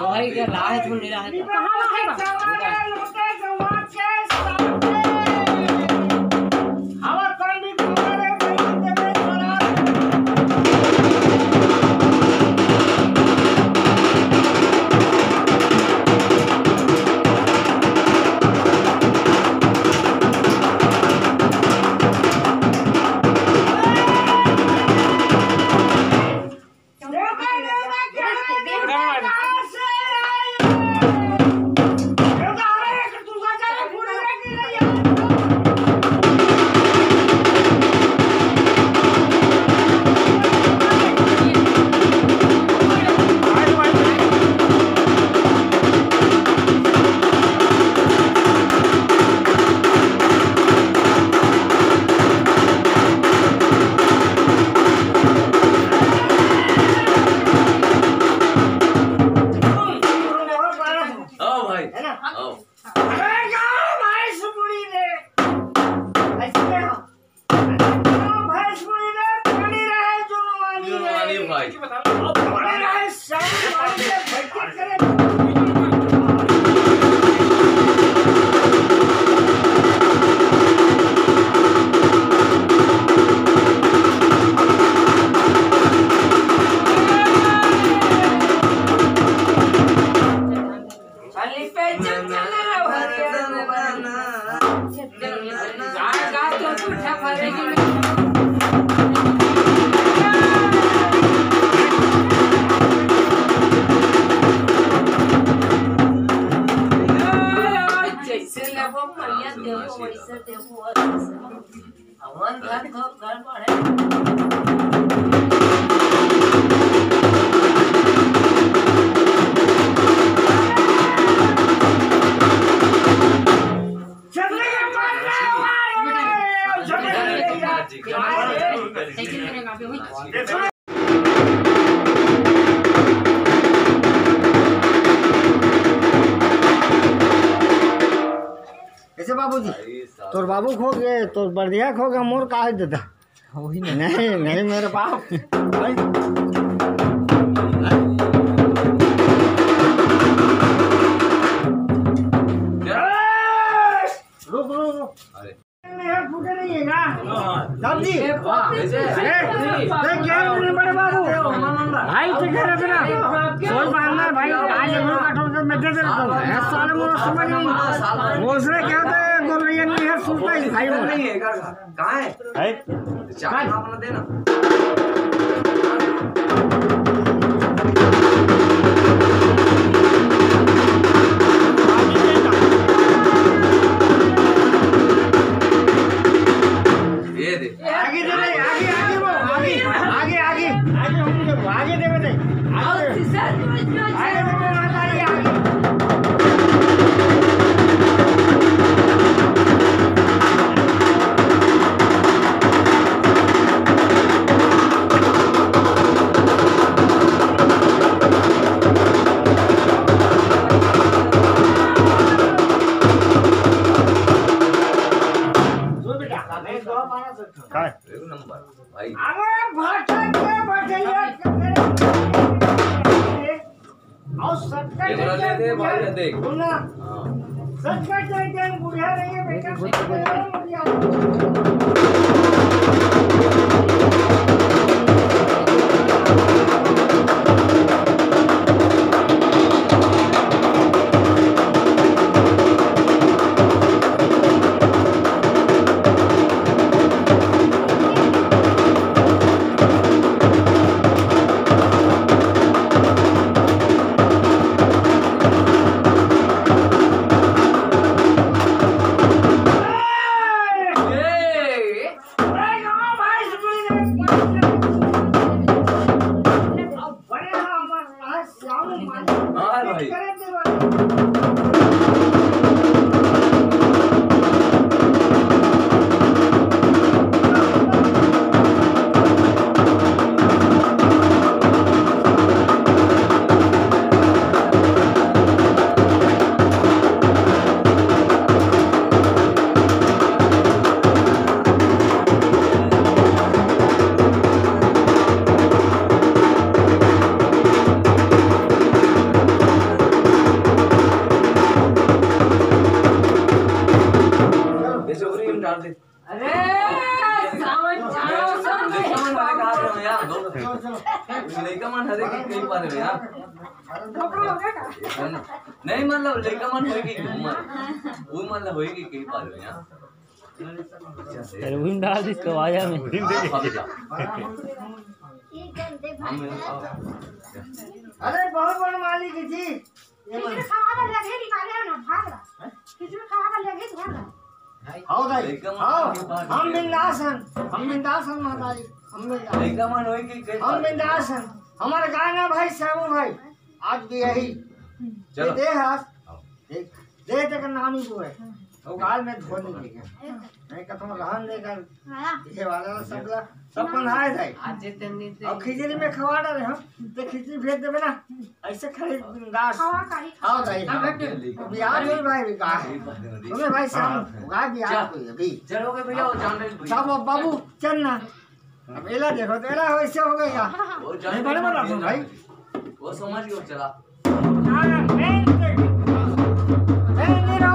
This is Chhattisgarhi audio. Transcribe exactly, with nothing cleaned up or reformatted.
भाई, इधर रहा है, तुम नहीं रहा है। कहाँ रहा है? आओ भाई, है ना? आओ। अरे गाओ भैंस बुढ़ी रे। ऐसे में हाँ। गाओ भैंस बुढ़ी रे, पानी रहे जुनवानी रे। जुनवानी भाई। पानी रहे शाम वाली रे, भटके करे। जैसे लगो, भैया, देखो, वैसे देखो, और कैसे? हवन घर तो गड़बड़ है। कैसे बाबूजी? तोर बाबू खो गए, तोर बरदिया खो गए, मोर का है दादा? वही ना। नहीं, नहीं मेरे बाप। भाई। रुक, रुक, रुक। अरे। नहीं, फूटे नहीं है ना? तब जी। अरे, देख, क्या है मेरे बड़े बाबू? भाई, ठीक है, रखना। कोई बात ना, भाई, आज एक और कठोर से मैं दे देता हूँ। ऐसा साले मुझे समझ नहीं। वो उसने क्या था, बोल रही है, नहीं है, सुनता ही भाई वो। नहीं है, कहाँ है? है? चाकू अपना देना। ये दे। आगे दे भाई, आगे, आगे वो, आगे, आगे, आगे, आगे हम लोग आगे दे बेटे, आगे दे। आगे दे बेटे, आगे, आगे। काय? एक नंबर भाई। अरे भाषा के बजैया के और सत्तर ये वाला दे दे भाई, ये देख। सुनना। हाँ। सच में तो एकदम बुढ़िया नहीं है बेटा, सच में बुढ़िया। अरे, सावन, सावन, लइका मन हरे का रहे हो यार? लइका मन हरे कि कहीं पा रहे हो यार? धोखा हो गया का? है ना? नहीं, मतलब, लइका मन होई कि उमर, वो मतलब होई कि कहीं पा रहे हो यार? अरे, उहिन डाल दिस कवाया में। हाँ, बाबू जा। हम, अरे, बहुत बड़ मालिक जी। खिचड़ी खावा बर लगे निकाले हो ना, भाग रहा। खिचड़ी खावा बर लगे, भाग रहा। आओ दाई, आओ। हम बिंदास हन, हम बिंदास हन महतारी, हम बिंदास। लइका मन होई कि कहीं हम बिंदास हन। हमारे गाना भाई श्यामू भाई, आज भी यही। चलो। ये दे हाथ। आओ। देख, दे दे कर नाम ही वो है। वो गाल में धो नहीं देगा। नहीं कथम रहन देकर। हाँ। ये वाला सब ला, सब बंधाए जाए। आज तन्नी दे। अब खिचड़ी में खवा डाले हम, तो खिचड़ी भेज देबे ना। ऐसे खाली बिंदास। खावा खाली। खाओ भाई, हाँ, हाँ। बेटे। अभी आ गई भाई, भी कहा है। तुम्हें भाई साहब, हाँ। होगा भी आ जा। कोई अभी। चलो, ओके भैया, वो जान रहे हैं भैया। बाबू, बाबू, चल ना। अब एला देखो, तेरा वैसे हो गया। वो जान नहीं, बड़े रहे बड़ा हैं, भाई। वो समझ गए, चला। हाँ, मैं नहीं देखी। मैं नहीं रहा।